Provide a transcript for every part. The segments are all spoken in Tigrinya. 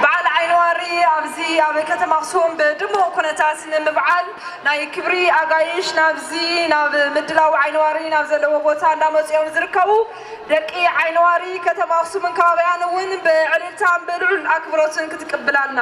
በዓል ዓይኒ ዋሪ ኣብዚ ኣብ ከተማ ኣኽሱም ብድሙቕ ኩነታት ንምብዓል ናይ ክብሪ ኣጋይሽ ናብዚ ናብ ምድላው ዓይኒ ዋሪ ናብ ዘለዎ ቦታ እንዳመፁ እዮም ዝርከቡ። ደቂ ዓይኒ ዋሪ ከተማ ኣኽሱምን ከባቢያን እውን ብዕልልታን ብልዑል ኣክብሮትን ክትቅብላልና።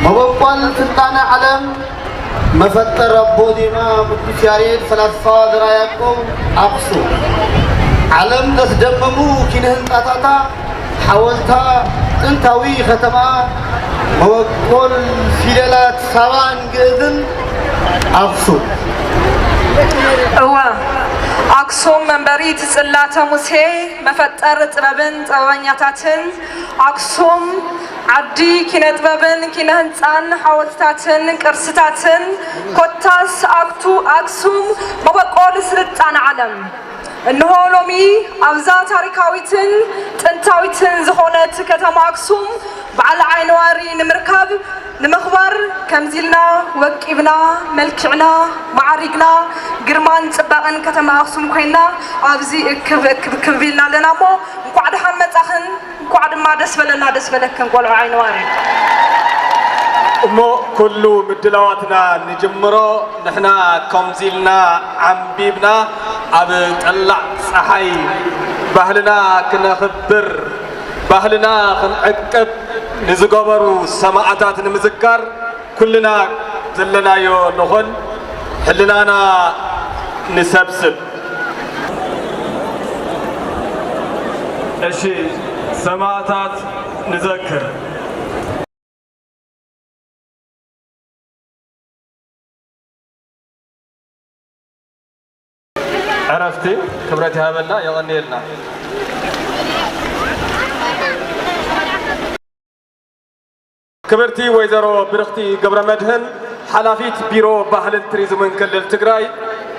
መበቆል ስልጣነ ዓለም መፈጠር ኣቦ ዜማ ቅዱስ ያሬድ ፈላስፋ ዘርኣ ያዕቆብ ኣኽሱም ዓለም ዘስደመሙ ኪነ ህንፃታታ ሓወልታ ጥንታዊ ከተማ መበቆል ፊደላት ሳባን ግእዝን ኣኽሱም። እወ ኣክሱም መንበሪት ጽላተ ሙሴ መፈጠር ጥበብን ጥበበኛታትን ኣክሱም ዓዲ ኪነ ጥበብን ኪነ ህንፃን ሓወልትታትን ቅርስታትን ኮታስ ኣክቱ ኣክሱም መበቆል ስልጣነ ዓለም። እንሆ ሎሚ ኣብዛ ታሪካዊትን ጥንታዊትን ዝኾነት ከተማ ኣክሱም በዓል ዓይኒ ዋሪ ንምርካብ ንምኽባር ከምዚ ኢልና ወቂብና መልኪዕና ማዕሪግና ግርማን ፅባቐን ከተማ ኣክሱም ኮይና ኣብዚ እክብ እክብ ክብ ኢልና ኣለና እሞ እንኳዕ ደሓን መፃኽን። እንኳዕ ድማ ደስ በለና ደስ በለክን ቆልዑ ዓይኒ ዋሪ። እሞ ኩሉ ምድላዋትና ንጅምሮ። ንሕና ከምዚ ኢልና ዓንቢብና ኣብ ጠላዕ ፀሓይ ባህልና ክነኽብር ባህልና ክንዕቅብ ንዝገበሩ ሰማእታት ንምዝካር ኩልና ዘለናዮ ንኾን ሕልናና ንሰብስብ። እሺ ሰማእታት ንዘክር። ዕረፍቲ ክብረት ይሃበልና የቐንየልና። ክብርቲ ወይዘሮ ብርኽቲ ገብረመድህን ሓላፊት ቢሮ ባህልን ቱሪዝምን ክልል ትግራይ፣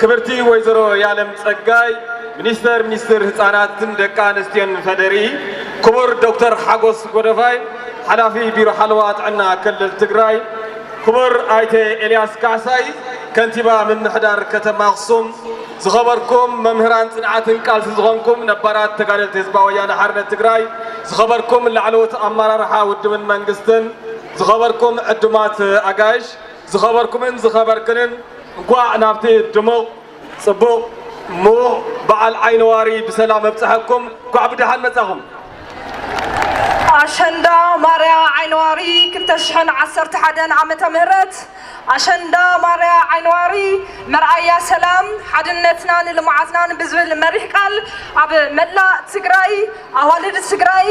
ክብርቲ ወይዘሮ ያለም ጸጋይ ሚኒስተር ሚኒስትር ህፃናትን ደቂ ኣንስትዮን ፌዴሪኢ፣ ክቡር ዶክተር ሓጎስ ጎደፋይ ሓላፊ ቢሮ ሓለዋ ጥዕና ክልል ትግራይ፣ ክቡር ኣይተ ኤልያስ ካሕሳይ ከንቲባ ምምሕዳር ከተማ ኣኽሱም፣ ዝኸበርኩም መምህራን ፅንዓትን ቃልሲ ዝኾንኩም ነባራት ተጋደልቲ ህዝባዊ ወያነ ሓርነት ትግራይ፣ ዝኸበርኩም ላዕለዎት ኣመራርሓ ውድብን መንግስትን፣ ዝኸበርኩም ዕዱማት ኣጋይሽ፣ ዝኸበርኩምን ዝኸበርክንን፣ እንኳዕ ናብቲ ድሙቕ፣ ጽቡቕ፣ ምዉቕ በዓል ዓይኒ ዋሪ ብሰላም ኣብጽሐኩም። እንኳዕ ብደሓን መጻኹም። ኣሸንዳ ማርያ ዓይኒ ዋሪ ክልተ ሽሕን ዓሰርተ ሓደን ዓመተ ምህረት፣ ኣሸንዳ ማርያ ዓይኒ ዋሪ መርኣያ ሰላም፣ ሓድነትናን ልምዓትናን ብዝብል መሪሕ ቃል ኣብ መላእ ትግራይ ኣዋልድ ትግራይ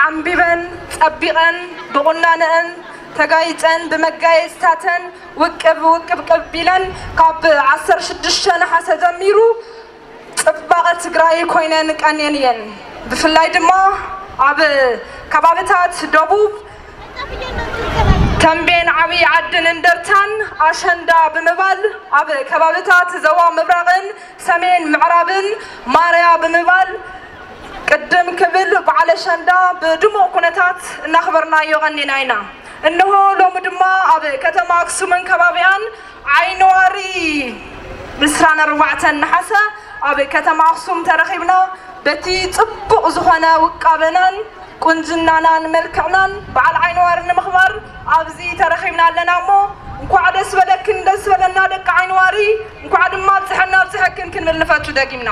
ዓምቢበን ጸቢቐን ብቑናነአን ተጋይጸን ብመጋየጽታተን ውቅብ ውቅብ ቅብ ኢለን ካብ ዓሰርተ ሽዱሽተ ነሓሰ ጀሚሩ ጽባቐ ትግራይ ኮይነን ቀንየን እየን። ብፍላይ ድማ ኣብ ከባብታት ደቡብ ተምቤን፣ ዓብዪ ዓድን እንደርታን ኣሸንዳ ብምባል፣ ኣብ ከባብታት ዞባ ምብራቕን ሰሜን ምዕራብን ማርያ ብምባል ቅድም ክብል በዓል ኣሸንዳ ብድሙቕ ኩነታት እናኽበርናዮ ቀኒና ኢና። እንሆ ሎሚ ድማ ኣብ ከተማ ኣክሱምን ከባቢኣን ዓይኒ ዋሪ ዕስራን ኣርባዕተን ነሓሰ ኣብ ከተማ ኣክሱም ተረኺብና በቲ ጽቡቕ ዝኾነ ውቃበናን ቁንጅናናን መልክዕናን በዓል ዓይኒ ዋሪ ንምኽባር ኣብዚ ተረኺብና ኣለና እሞ እንኳዕ ደስ በለክን ደስ በለና ደቂ ዓይኒ ዋሪ። እንኳዕ ድማ ኣብፅሐና ኣብፅሐክን ክንብል ንፈቱ ደጊምና።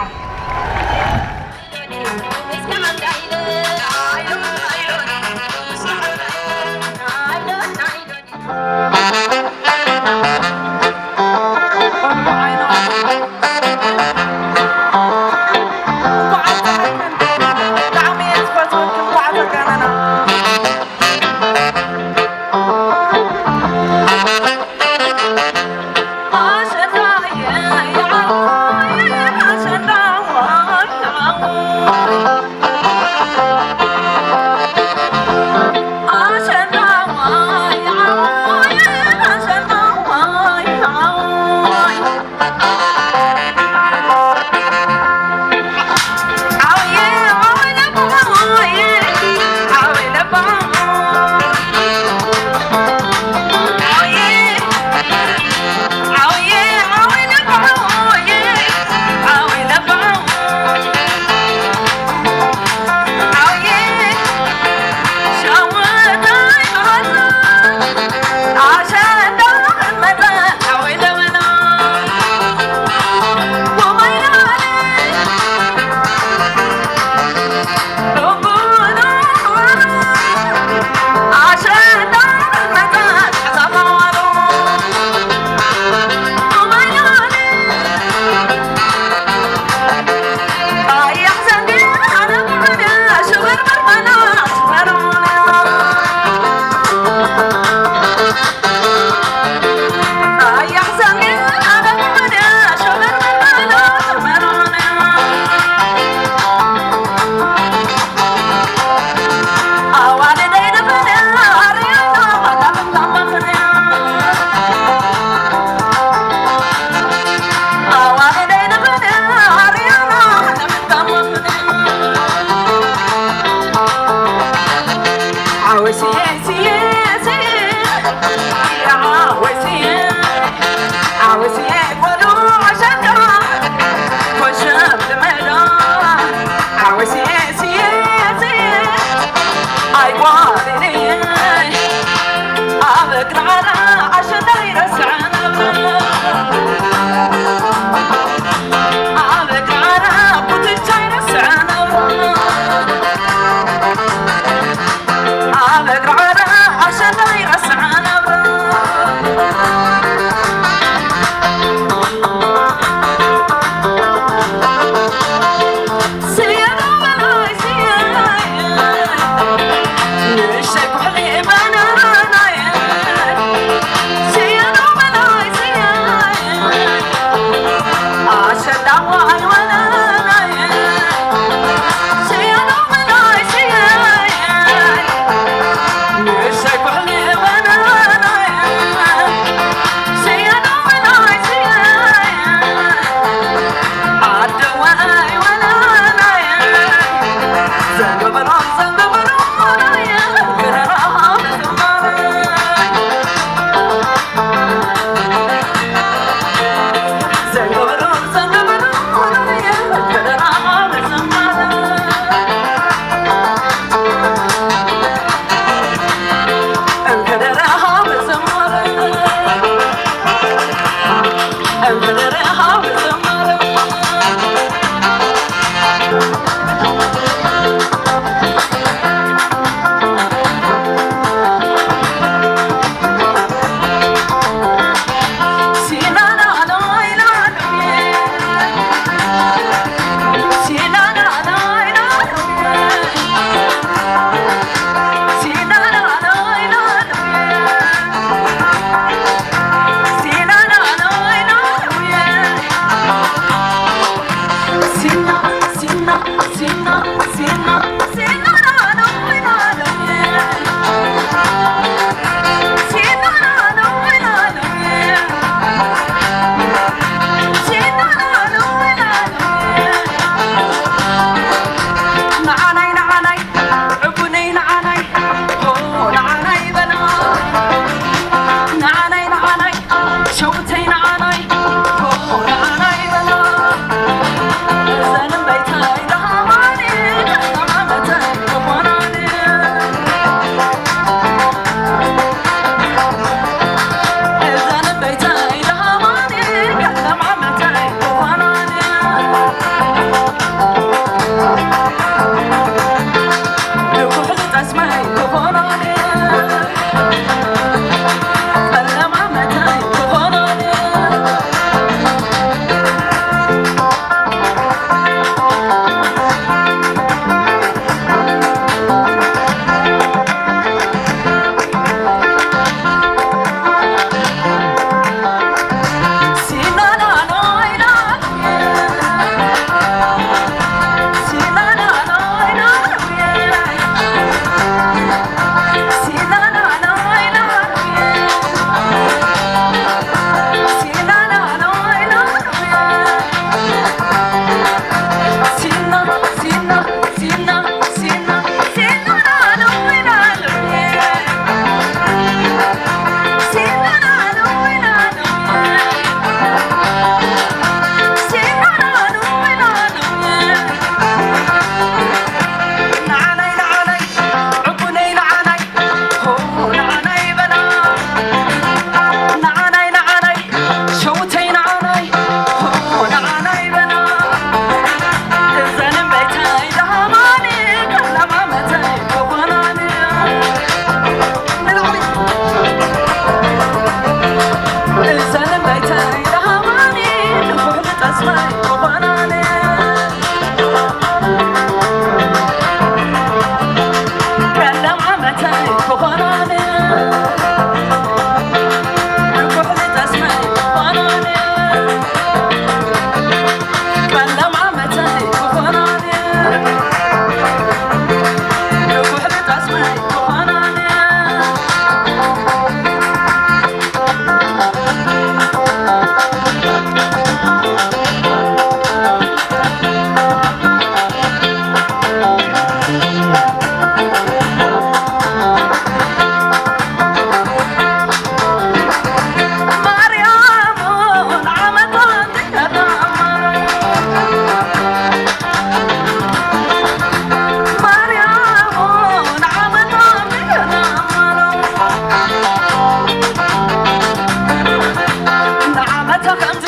ንዓመተ ከምዚ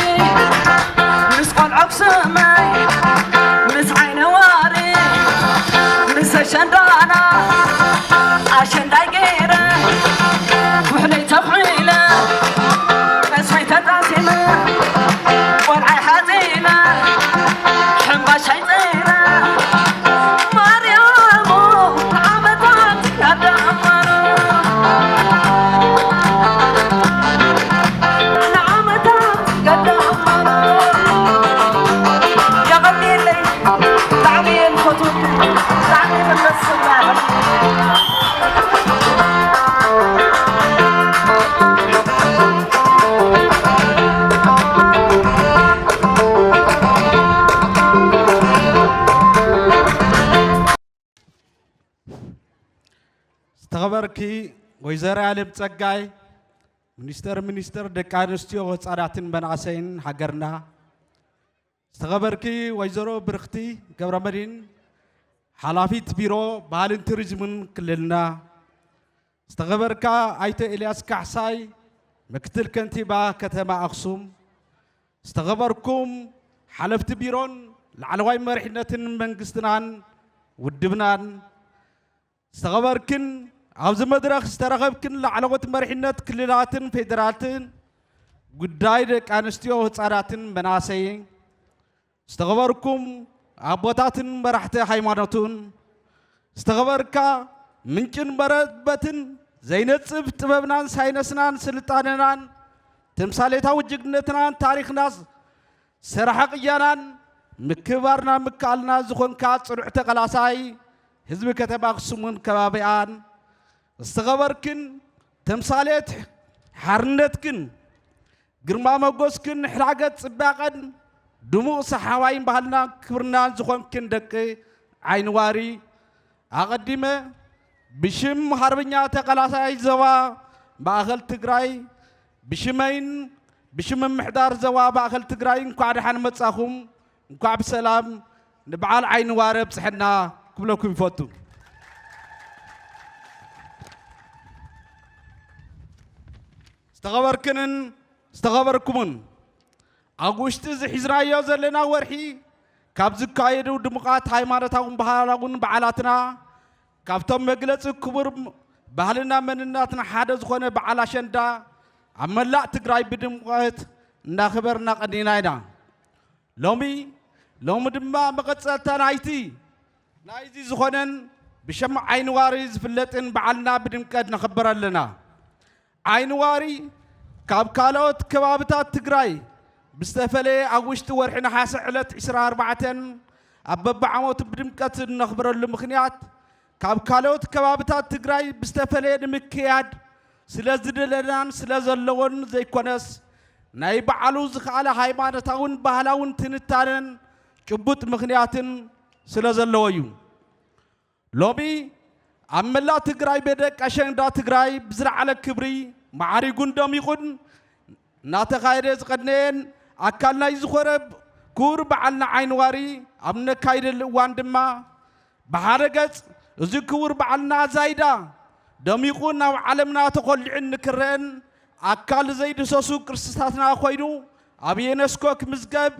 ምስ ቆልዑ ክስመይ ምስ ዓይነ ዋሪ ምስ ኣሸንዳና ኣሸንዳይ ገይረ ኩሕለይ ተኹዒለ ቀስመይ ተጣሲመ ቆልዓይ ሓዚነ ሕምባሻይ ጸይረ ማርያም ንዓመታት ያዳመሩ ንዓመታት ያዳመሩ የቐንየለይ ብጣዕሚ እየ ዝፈትወኩም ብጣዕሚ እየ ዝመስል ዝተኸበርኪ ወይዘሮ ኣለም ጸጋይ፣ ሚኒስተር ሚኒስተር ደቂ ኣንስትዮ ህጻናትን መናእሰይን ሃገርና፣ ዝተኸበርኪ ወይዘሮ ብርኽቲ ገብረመድህን፣ ሓላፊት ቢሮ ባህልን ቱሪዝምን ክልልና፣ ዝተኸበርካ ኣይተ ኤልያስ ካሕሳይ፣ ምክትል ከንቲባ ከተማ ኣኽሱም፣ ዝተኸበርኩም ሓለፍቲ ቢሮን ላዕለዋይ መሪሕነትን መንግስትናን ውድብናን፣ ዝተኸበርክን ኣብዚ መድረኽ ዝተረኸብክን ላዕለዎት መሪሕነት ክልላትን ፌደራልትን ጉዳይ ደቂ ኣንስትዮ ህፃናትን መናእሰይን ዝተኸበርኩም ኣቦታትን መራሕቲ ሃይማኖትን ዝተኸበርካ ምንጭን መረበትን ዘይነፅብ ጥበብናን ሳይነስናን ስልጣነናን ተምሳሌታዊ ጅግነትናን ታሪኽና ሰራሒ ቅያናን ምክብባርና ምክኣልና ዝኾንካ ፅኑዕ ተቐላሳይ ህዝቢ ከተማ ኣኽሱምን ከባቢኣን ዝተኸበርክን ተምሳሌት ሓርነትክን ግርማ መጎስክን ሕላገት ፅባቐን ድሙቕ ሰሓባይን ባህልና ክብርናን ዝኾንክን ደቂ ዓይንዋሪ ኣቐዲመ ብሽም ሃርበኛ ተቐላሳይ ዞባ ማእኸል ትግራይ ብሽመይን ብሽም ምምሕዳር ዞባ ማእኸል ትግራይ እንኳዕ ደሓን መጻኹም፣ እንኳዕ ብሰላም ንበዓል ዓይኒ ዋሪ ኣብፅሐና ክብለኩም ይፈቱ። ዝተኸበርክንን ዝተኸበርኩምን ኣብ ውሽጢ እዚ ሒዝናዮ ዘለና ወርሒ ካብ ዝካየዱ ድሙቓት ሃይማኖታውን ባህላውን በዓላትና ካብቶም መግለፂ ክቡር ባህልና መንነትና ሓደ ዝኾነ በዓል ኣሸንዳ ኣብ መላእ ትግራይ ብድምቀት እናኸበርና ቀኒና ኢና። ሎሚ ሎሚ ድማ መቐፀልታ ናይቲ ናይዚ ዝኾነን ብሸም ዓይኒ ዋሪ ዝፍለጥን በዓልና ብድምቀት ነኽብር ኣለና። ዓይኒ ዋሪ ካብ ካልኦት ከባብታት ትግራይ ብዝተፈለየ ኣብ ውሽጢ ወርሒ ነሓሰ ዕለት ዕስራን ኣርባዕተን ኣብ በብዓመቱ ብድምቀት እነኽብረሉ ምኽንያት ካብ ካልኦት ከባብታት ትግራይ ብዝተፈለየ ንምክያድ ስለ ዝደለናን ስለ ዘለዎን ዘይኮነስ ናይ በዓሉ ዝኸኣለ ሃይማኖታውን ባህላውን ትንታነን ጭቡጥ ምኽንያትን ስለ ዘለዎ እዩ። ሎሚ ኣብ መላእ ትግራይ ብደቂ ኣሸንዳ ትግራይ ብዝለዓለ ክብሪ ማዕሪጉን ደሚቑን እናተኻየደ ዝቐነየን ኣካል ናይ ዝኾነ ክቡር በዓልና ዓይኒ ዋሪ ኣብ ነካይደሉ እዋን ድማ ብሓደ ገጽ እዚ ክቡር በዓልና ዛይዳ ደሚቑ ናብ ዓለምና ተኾሊዑን ንክረአን ኣካል ዘይድህሰሱ ቅርስታትና ኮይኑ ኣብ ዩኔስኮ ክምዝገብ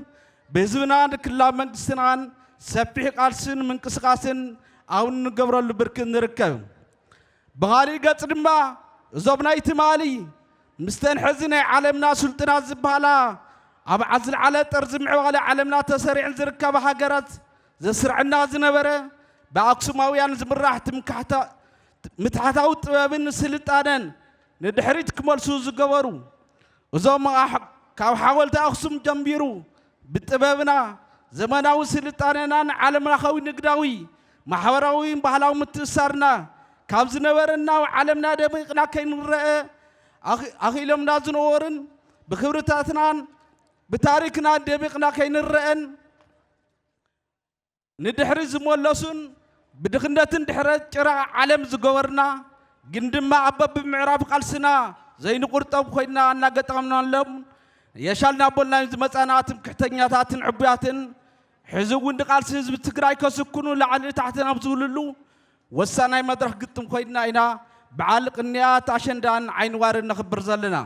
ብህዝብናን ክልላዊ መንግስትናን ሰፊሕ ቃልስን ምንቅስቃስን ኣብ እንገብረሉ ብርኪ ንርከብ። ብኻሊእ ገጽ ድማ እዞም ናይ ትማሊ ምስተን ሕዚ ናይ ዓለምና ስልጡናት ዝበሃላ ኣብ ዝለዓለ ጥርዚ ምዕባለ ዓለምና ተሰሪዐን ዝርከባ ሃገራት ዘስርዐና ዝነበረ ብኣክሱማውያን ዝምራሕ ትምክሕታ- ምትሓታዊ ጥበብን ስልጣነን ንድሕሪት ክመልሱ ዝገበሩ እዞም ኣሕ- ካብ ሓወልቲ ኣኽሱም ጀሚሩ ብጥበብና ዘመናዊ ስልጣነናን ዓለምለኻዊ ንግዳዊ ማሕበራዊ ባህላዊ ምትእሳርና ካብ ዝነበረና ኣብ ዓለምና ደሚቕና ከይንረአ ኣኽ- ኣኽኢሎምና ዝነበሩን ብክብርታትናን ብታሪክና ደሚቕና ከይንረአን ንድሕሪ ዝመለሱን ብድኽነትን ድሕረት ጭራ ዓለም ዝገበሩና ግን ድማ ኣብ በብምዕራፍ ቃልስና ዘይንቁርጦም ኮይንና እናገጠምናሎም የሻልና ኣቦልና ዝመፃና ትምክሕተኛታትን ዕቡያትን ሕዚ እውን ንቃልሲ ህዝቢ ትግራይ ከስክኑ ላዕሊ ታሕቲ ናብ ዝብልሉ ወሳናይ መድረኽ ግጥም ኮይንና ኢና በዓል ቅንያት ኣሸንዳን ዓይኒ ዋርን ነኽብር ዘለና።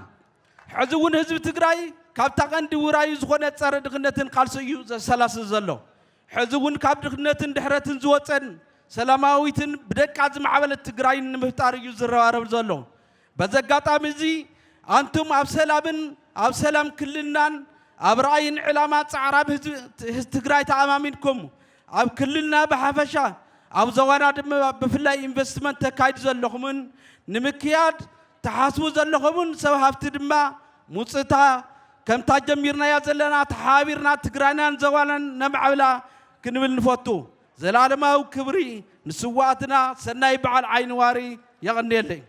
ሕዚ እውን ህዝቢ ትግራይ ካብታ ቀንዲ ውራዩ ዝኾነ ጸረ ድኽነትን ቃልሲ እዩ ዘሰላስል ዘሎ። ሕዚ እውን ካብ ድኽነትን ድሕረትን ዝወጸን ሰላማዊትን ብደቃ ዝማዕበለት ትግራይን ንምፍጣር እዩ ዝረባረብ ዘሎ። በዚ ኣጋጣሚ እዚ ኣንቱም ኣብ ሰላምን ኣብ ሰላም ክልልናን ኣብ ራእይን ዕላማ ጻዕራም ህዝቢ ትግራይ ተኣማሚንኩም ኣብ ክልልና ብሓፈሻ ኣብ ዞባና ድማ ብፍላይ ኢንቨስትመንት ተካይዱ ዘለኹምን ንምክያድ ትሓስቡ ዘለኹምን ሰብ ሃፍቲ ድማ ሙፅታ ከምታ ጀሚርናያ ዘለና ተሓባቢርና ትግራይናን ዞባናን ነማዕብላ ክንብል ንፈቱ። ዘላለማዊ ክብሪ ንስዋእትና። ሰናይ በዓል ዓይኒ ዋሪ። የቐንየለይ።